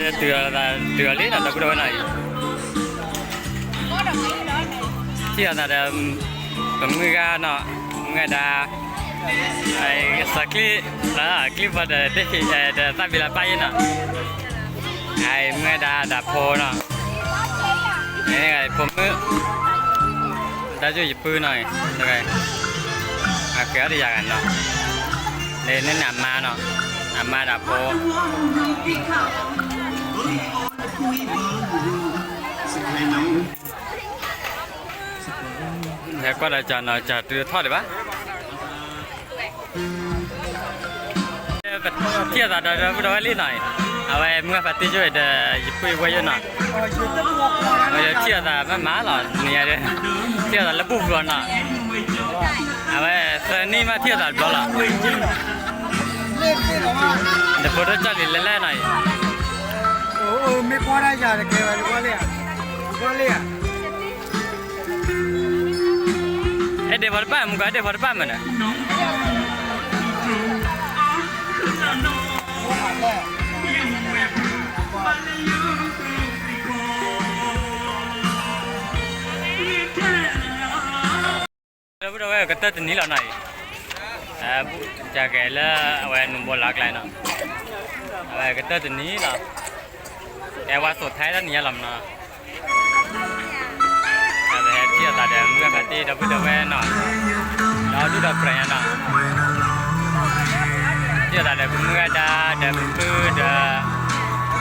တုၤအီၤလံနီၤ ဒီပုၢ်ဒီဝဲၢ်နီၤအံၤ, ထံၣ်လိာ်သးဒီး ပမုၢ်ဂၤနီၤ, မုၢ်ဂၤဒါ စီၤချံ, ချံဖီဒီး ဒီးသၣ်ဘံလၤပၢ်ယဲနီၤ, မုၢ်ဂၤဒါဒီးဖိနီၤ, ဖိမုၣ်, တၢ်ယိၣ်ယပုၢ်နီၤ, အကဲအီၤဒီးယၤဂၤနီၤ, န့ၣ်န့ၣ်အမါနီၤ, အမါဒီးဖိ ဟဲကွၢ်ဒီးကၠီနီၤ, ကၠီတုၤထီၣ်ဒံးဘၣ်. ထံၣ်လိာ်သးဒီးဒီပုၢ်ဒီဝဲၢ်လံနီၤ, အဝဲမုၢ်ဂၤဖါတံၢ်ယိၣ်ဒီး ယပုၢ်ယဝဲၢ်ယိၣ်နီၤ, ထံၣ်လိာ်သးမးမးလီၤ, နံၤညါဒီး ထံၣ်လိာ်သးလၢဘူၣ်ဖျိနီၤ, အဝဲသၢနံၣ်မးထံၣ်လိာ်သးတဘျီလီၤ, ဒီးဖိဒိၣ်ကၠီၣ်လံၤလဲၤလဲၣ်နီၤအံၤ, မ့ၢ်ကွၢ်တၢ်ယၤတကဲဝဲ ကွၢ်လံဧါ, ကွၢ်လံဧါ. အဲၣ်ဒိးဖီတပၢ်မုၢ်ကီး အဲၣ်ဒိးဖီတပၢ်မးနီၤ, ဒီပုၢ်ဒီဝဲၢ် ကတၢၢ်တနံၤလီၤနီၤအံၤ, ကဲလၢအဝဲနူဘိလီၤကျါနီၤ, အဝဲကတၢၢ်တနံၤလီၤ, ကဲဝါသိးထဲတနံၤညါလီၤမးနီၤ. ပဟဲထံၣ်လိာ်သးဒီးမုၢ်ဂၤဖါတံၢ်ဒီပုၢ်ဒီဝဲၢ်နီၤ, ဒီဒူၣ်ဒီပြၢၤညါနီၤ, ထံၣ်လိာ်သးဒီးပမုၢ်ဂၤဒါဒီးပပုၢ်ဒီး ပ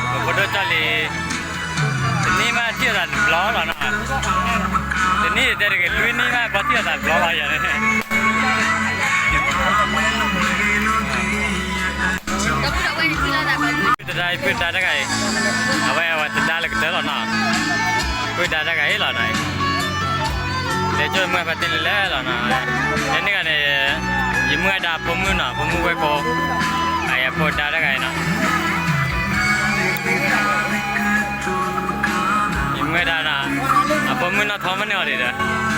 ဖိဒိၣ်ကၠီၣ်လံၤ, တနံၣ်မးထံၣ်လိာ်သးတဘျီလီၤနီၤ, တနံၣ်တဲတဂ့ၤ လွံၢ်နံၣ်မး ပှၤထံၣ်လိာ်သးတဘျီလီၤယၤန့ၣ် ပုၢ်ဒါပုၢ်ဒါတဂၤအံၤ, အဝဲအဝဲသဒါလၢကတၢၢ်လီၤနီၤ, ပုၢ်ဒါတဂၤအံၤလီၤနီၤ, လဲၤကၠိမုၢ်ဂၤဖါတံၢ်လၢလဲၣ်လီၤနီၤ, လၢန့ၣ်ဂၤန့ၣ်, ယမုၢ်ဂၤဒါအဖိမုၣ်နီၤ, ဖိမုၣ်ဝဲၢ်ကိ, အဖိဒါတဂၤအံၤနီၤ, ယမုၢ်ဂၤဒါနီၤ, အဖိမုၣ်နီၢ်ထီမန့ၢ်အီၤဒံးဒီး န့ၣ်, ယ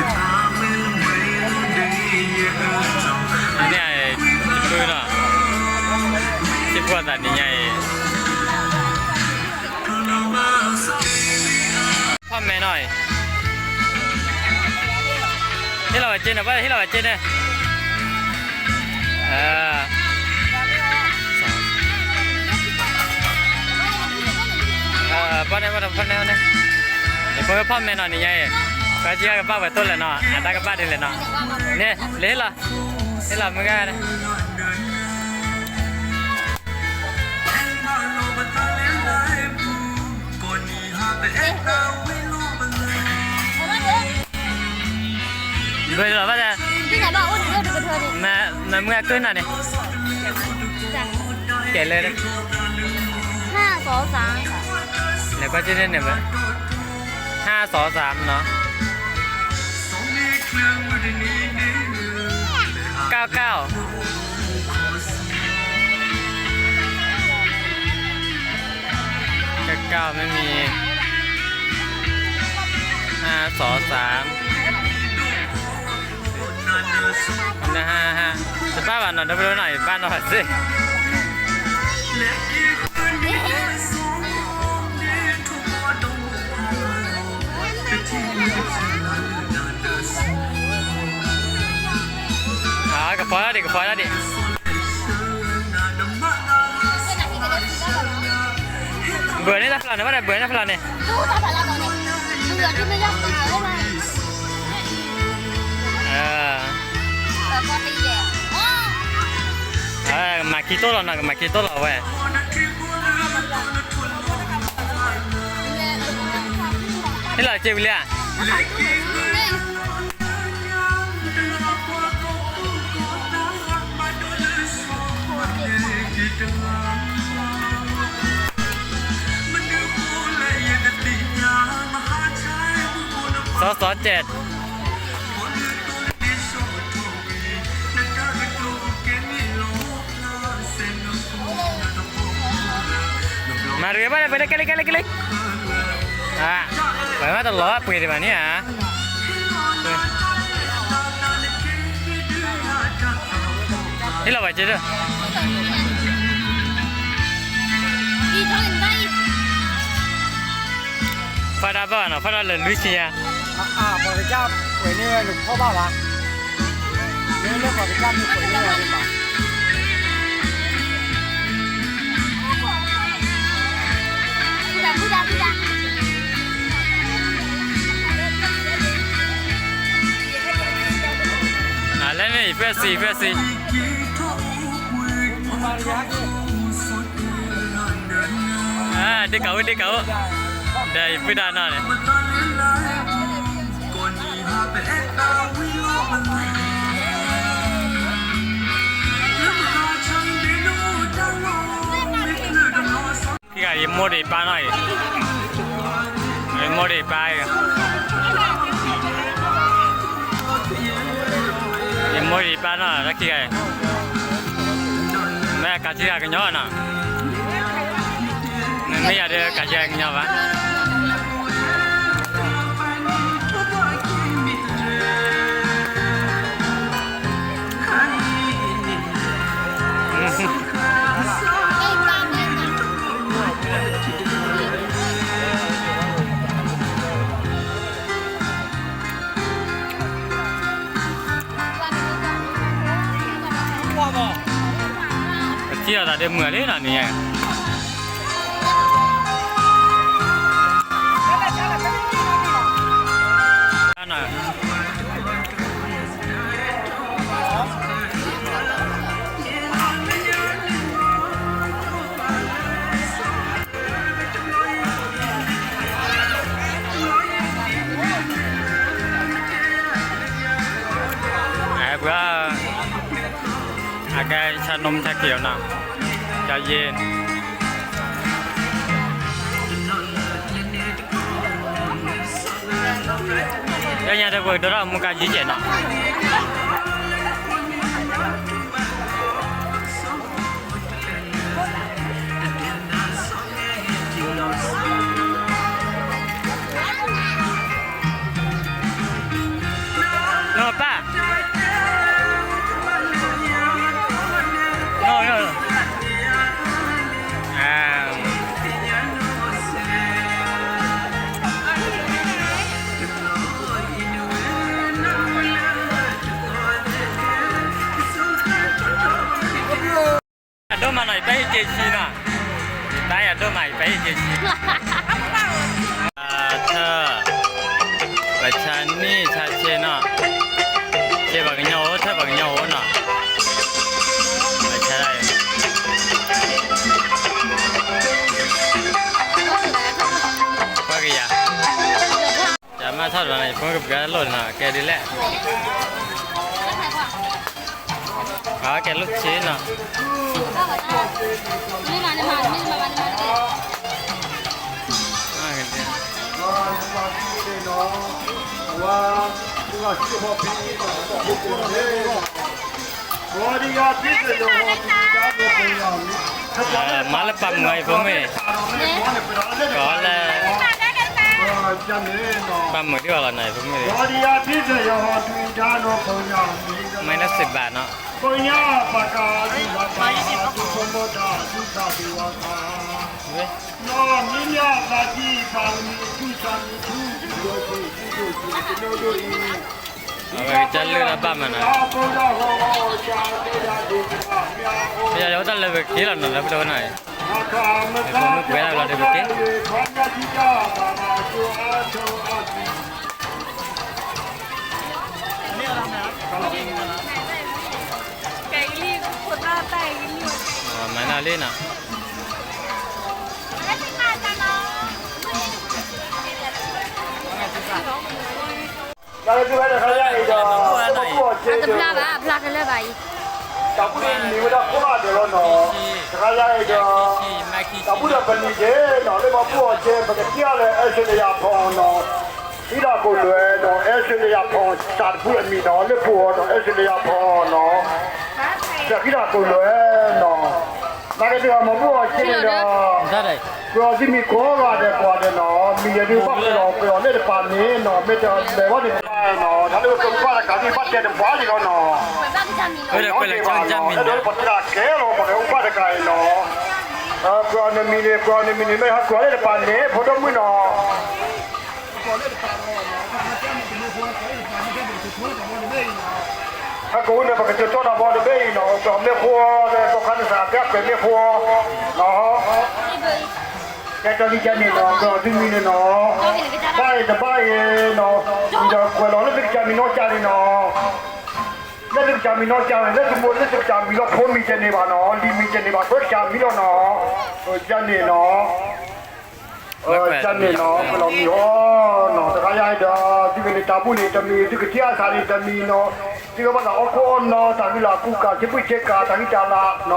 ပုၢ်နီၤ, ထံၣ်လိာ်သးနံၤညါအံၤ ဖီၣ်မဲနီၤအံၤ, ဟ့ၣ်လီၤဝဲက့န့ၣ်, ဘၣ်ဟ့ၣ်လီၤဝဲက့န့ၣ်, ပီၣ်န့ၣ် ပီၣ်န့ၣ် ပီၣ်န့ၣ်, ယဖိဖီၣ်မဲနီၤနံၤညါအံၤ, ကီၢ်ကၠံကဘၣ်ဝဲသိၣ်လဲၣ်နီၤ, အတၢ်ကဘၣ်ဒ်လဲၣ်နီၤ, န့ၣ် လဲၤဟ့ၣ်လီၤ, ဟ့ၣ်လီၤမုၢ်ဂၤန့ၣ် ဘၢလီၤဘၣ်ဒၣ်, မ့ၢ်မုၢ်ဂၤကုၢ်နၤန့ၣ်, ကဲလၢ, လဲၤကွၢ်က့န့ၣ်န့ၣ်, ห้าสองสามနီၤ, เก้าเก้า เก้าเก้าไม่มี ห้าสองสาม ห้าห้า တဘၣ်ဘၣ်နီၤ ဒီပုၢ်ဒီဝဲၢ်နီၤ ဘၣ်နီၤစ့ၢ် ကဖီတၢ်ဒံး ကဖီတၢ်ဒံး ဘၢၣ်န့ၢ်တၢ်ဖျါန့ၣ် ဘၣ်ဒီးဘၢၣ်န့ၢ်တၢ်ဖျါန့ၣ် ကမၤခံတိၢ်လီၤနီၤ ကမၤခံတိၢ်လီၤဝဲ ဟ့ၣ်လီၤစ့ဝံၤလံဧါ စီၤစီၤစဲး မၤတဂ့ၤဘၣ်လၢပှဲၤလၢကဲလၢကဲလၢကဲလၢ ပှဲၤမးတလီၤပှဲၤဒံးဘၣ်န့ၣ်ဧါ ဟ့ၣ်လီၤဘၣ်က့ၤဒီး ဟ့ၣ်လီၤဘၣ်က့ၤဒီး ဖးတၢ်ဘၣ်နီၤ ဖးတၢ်လၢလွံၢ်ဆံယါ, ပှၤကစၢ်ပှဲၤန့ၢ်ဝဲနဖီၣ်ဘၣ်ဘၣ်, လၢလၢပှၤကစၢ်မ့ၢ်ပှဲၤန့ၢ်ဝဲန့ၣ်ဘၣ်. လဲၣ်န့ၣ် ယဖျၢၣ်စံ ယဖျၢၣ်စံ ဒ့ကၤအိၣ် ဒ့ကၤအိၣ်, ဒီးယပုၢ်တၢ်နီၢ်န့ၣ် ခံဂၤ ယမိၢ်ဒံးပၢ်နီၢ်အံၤ, ယမိၢ်ဒံးပၢ်အံၤ, ယမိၢ်ဒံးပၢ်နီၢ် တၢ်ခံဂၤအံၤ, မ့ၢ်ကးထံဂၤကညီနီၤ, မ့ၢ်ယၤဒီးကးထံဂၤကညီဘၣ်. ပထံၣ်အီၤသးဒီးမုာ်လံနီၤန့ၣ်, အကဲ ဆၣ်နိမ့ၢ်ဆၣ်က့ၤအီၤနီၤ, ကယ့ၢ် လၢညါဒီးပှၤကဒိးထီၣ်မူကါယံၤကဲးနီၤ. နီၢ်ပၢ်, နီၢ်, နီၢ်, နီၢ်, အဒိၣ်မးနီၤ ယပဲဟ့ၣ်က့ၤဆံနီၤ, ယတၢ်ယၤဒိၣ်မး ယပဲဟ့ၣ်က့ၤဆံ, ထၢၣ်, ပဆါနံၣ်ဆါဆ့နီၤ, ဆ့ပှၤကညီအိၣ် ထၢၣ်ပှၤကညီအိၣ်နီၤ, ပဆါဒၣ်, ပှၤကယၤ ယမ့ၢ်ထီၣ်တဘျီန့ၣ် ယဖိမုၣ်ကပှ့ၤတၢ်လိၣ်နီၤ ကဲဒ်လဲၣ်, အကဲလိၣ်ဆ့နီၤ, မၤလၢပာ်မုာ်အံၤ ဖိမုၣ်, ကီးလၢ ပာ်မုာ်ဒံးအီၤလီၤနီၤ ဖိမုၣ်, မၤလၢစံးဘၣ်နီၤ, အဝဲကစၢ်လၢၢ်လၢဘၣ်မးနီၤ, ပယီၤယဝဲတၢ်လၢပက့ၤလီၤနီၤ လၢပတဝဲနီၤ, ဖိမုၣ်ပှဲၤလၢလီၤဒီးပက့ၤ မၤနီၢ်လံနီၤ, အတဖျါဘၣ် အဖျါကလၢၢ်ဘၣ်အံၤ, တၢ်ဘူၣ်န့ၣ်မ့ၢ်ဝဲဒၣ်ခိၣ်ဘၣ်ဒဲးလီၤနီၤ, တခါယါအံၤဒီး, တၢ်ဘူၣ်ဒီးပနံၤက့ၤနီၤ လၢပှၤဘူၣ်အီၤက့ၤ ပကစံးအါလၢ အဲၣ်စ့လယါဖီနီၤ, ဟံးဒၣ်ကိးလွဲနီၤ အဲၣ်စ့လယါဖီ စးတဘူၣ်အမံၤနီၤ လၢပူၤအီၤဒီး အဲၣ်စ့လယါဖီနီၤ, ဒီးဟံးဒၣ်ကိးလွဲနီၤ, နာ်က့တဂၤမ့ၢ်ဘူၣ်အီၤက့ၤန့ၣ်ဒီး ကွဲးအီၤဒ်မ့ၢ်ကိးဂၤဒဲးကိးဂၤဒဲးနီၤ, မ့ၢ်ယဲဒုးဘၣ်ကွဲးလီၤကွဲးအီၤလၢတပာ်န့ၣ်နီၤ, မ့ၢ်တလဲၤဘၣ်န့ၣ်တပာ်နီၤ, တၢ်လၢပကဘၣ်တကးဒ်ဘၣ်တဲတပှၢ်လံလီၤနီၤ, ဒီးပတဂၤကဲလီၤ ပှၤကဘၣ်တကးအံၤနီၤ, ကွၢ်နမံၤန့ၣ် ကွၢ်နမံၤန့ၣ် မ့ၢ်ဟဲကွၢ်လၢတပၤန့ၣ် ဖိဒိၣ်မုၣ်နီၤ. ဟဲကအိၣ်န့ၣ် ပကစၢၢ်ကၠီတၢ်ဘီတဘ့ၣ်အံၤနီၤ ကၠီမ့ၢ်ဃိ သီခါန့ၣ်စးကဲကွဲးမ့ၢ်ဃိနီၤ. ကဲတၢ်လံကန့ၣ်နီၤ ကၠီသုမံၤန့ၣ်နီၤ ဘၣ်အံၤတဘၣ်အံၤနီၤ ဒီးကွဲးလီၤလၢသုကစၢ်မံၤနီၢ်ကၠၢန့ၣ်နီၤ လၢသုကစၢ်မံၤနီၢ်ကၠၢန့ၣ် လၢသုမိၢ်လၢသုကစၢ်မံၤလီၤ ဖိမံၤတန့ၢ်ဘၣ်နီၤ လံၤမံၤတန့ၢ်ဘၣ် ကၢကစၢ်မံၤလီၤနီၤ ကန့ၣ်နီၤ ကန့ၣ်နီၤ ကလီၤမံၤအီၤနီၤ တခါယၤဒီး သုကန့ၢ်တၢ်ဘူၣ်န့ၣ်တမံၤ သုကထံၣ်အသးန့ၣ်တမံၤနီၤ သုကဘၣ်သးအီၣ်ခိၣ်အီၣ်နီၤ တၢ်ဂံၢ်လၢ်ကူကၤ ဆ့ပှံၢ်ဆ့ကၤ တၢ်ဂံၢ်တၢ်လၤနီၤ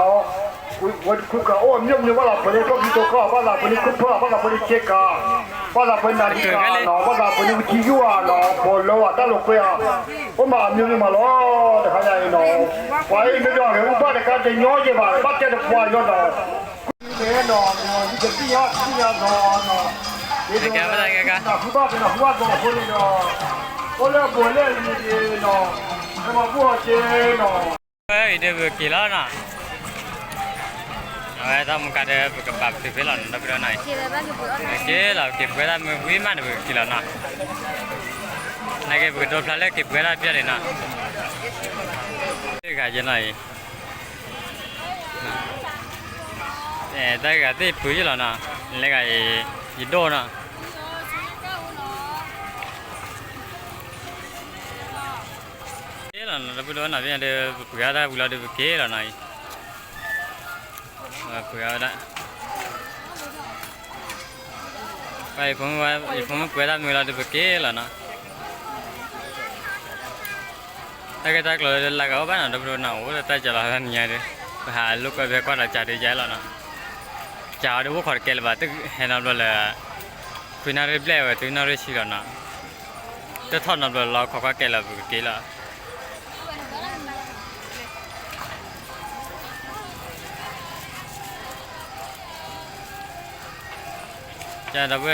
ဝဲတခူကၤအိၣ်အမျိုးမျိုး ဘၣ်သးပှဲၤန့ၣ် ထိၣ်ဖံးထိၣ်ကီၢ် ဘၣ်သးပှဲၤန့ၣ် ခူဖၢၣ် ဘၣ်သးပှဲၤန့ၣ် ဆ့ကၤ ဘၣ်သးပှဲၤနၢ်လံကၤနီၤ ဘၣ်သးပှဲၤန့ၣ် ဝံထံယိၣ်ဧါနီၤ ဘီလၢဝဲတၢ်လိာ်ကွဲဧါ အိၣ်မးအမျိုးမျိုးမးလီၤ တခါယၤအံၤနီၤ ပှၤအံၤမ့ၢ်ဒီးဂဲၤအူဘၣ်တခါတညီယဲၢ်ဘၣ် ဘၣ်တဲတပှၤယီၤဒီး န့ၣ်နီၤ ယကသ့ၣ်ညါသ့ၣ်ညါဒီးနီၤ နကဘၣ်သးကဲကါ နၢ်ဟူဘၣ်ပနၢ်ဟူဘၣ်ဒီးအဃိန့ၣ်ဒီး အိၣ်လၢအဘူးလၢအလံၤန့ၣ်နီၤ ဟဲမၤဘူၣ်အီၤက့နီၤ အံၤဒီးပက့ၤလီၤနီၤ အဝဲတၢ်မူကါဒီး ပကပာ်ပတုာ်ဖဲလီၤနီၤ ဒီပုၢ်ဒီဝဲၢ်နီၤ ပက့ၤလီၤ ပက့ၤပှဲၤတၢ်မုာ်ဝံၤမးန့ၣ် ပကက့ၤလီၤနီၤ နာ်က့ ပကဒိဖျါလၢက့ၤပှဲၤတၢ်ပျၢ်န့ၣ်နီၤ တဂၤယဲနီၤအံၤ တၢ်ဂၤသ့ၣ်ပှ့ၤယလီၤနီၤ လဲၤဂၤအံၤ ယဒိၣ်နီၤ က့ၤလီၤနီၤ ဒီပုၢ်ဒီဝဲၢ်နီၤ ဖဲဒီး ပပှ့ၤအါတၢ်ဝံၤလီၤဒီး ပက့ၤလီၤနီၤအံၤ ပှၤပှ့ၤအါဝဲဒၣ် ပှၤယဖိမုၣ်ပှ့ၤတၢ်မုာ်လီၤဒီး ပက့ၤလီၤနီၤ တၢ်ဂ့ၢ်တၢ်ကျိၤလၢလၢဂၤအိၣ်ဘၣ်နီၤ ဒီပုၢ်ဒီဝဲၢ်နီၤ အိၣ်လၢတၢ်ကလီၤနံၤညါဒီး ပဟးလိာ်ကွဲဖဲကွၢ်ဒီးကးဒုးယါလီၤနီၤ ကးအီၤဒီးအိၣ်ခိးတကဲလၢၤဘၣ် တဟဲနီတဘျီလၢ ခွံနၣ်ရံၣ်ဘျဲၣ်ဝဲ တုၤနၣ်ရံၣ်ဆံလီၤနီၤ တထီၣ်နီတဘျီလီၤ ခိးကွၢ်ကဲလၢၤ ပကက့ၤလီၤ ကဒီပုၢ်ဝဲၢ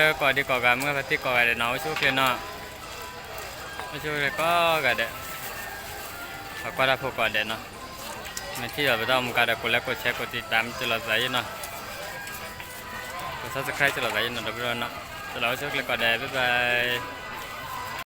်ကိးဒံကိးဂၤ မုၢ်ဂၤဖါတံၢ်ကိးဂၤဒဲးနီၤ အိၣ်ဆူၣ်အိၣ်ချ့နီၤ အိၣ်ဆူၣ်အိၣ်ချ့ကိးဂၤဒဲး ပှၤကွၢ်တၢ်ဖိကိးဂၤဒဲးနီၤ မ့ၢ်ထံၣ်ဒီးပတၢ်အိၣ်မူကါဒီး ကိးလဲကိးဆဲးကိးတံာ်တာ်မ့ၢ်ကလီၤသးယဲနီၤ ကိး subscribe ကလီၤသးယဲနီၤ ဒီပုၢ်ဒီဝဲၢ်နီၤ ကလီၤအိၣ်ဆူၣ်အိၣ်ချ့ကိးဂၤဒဲး bye bye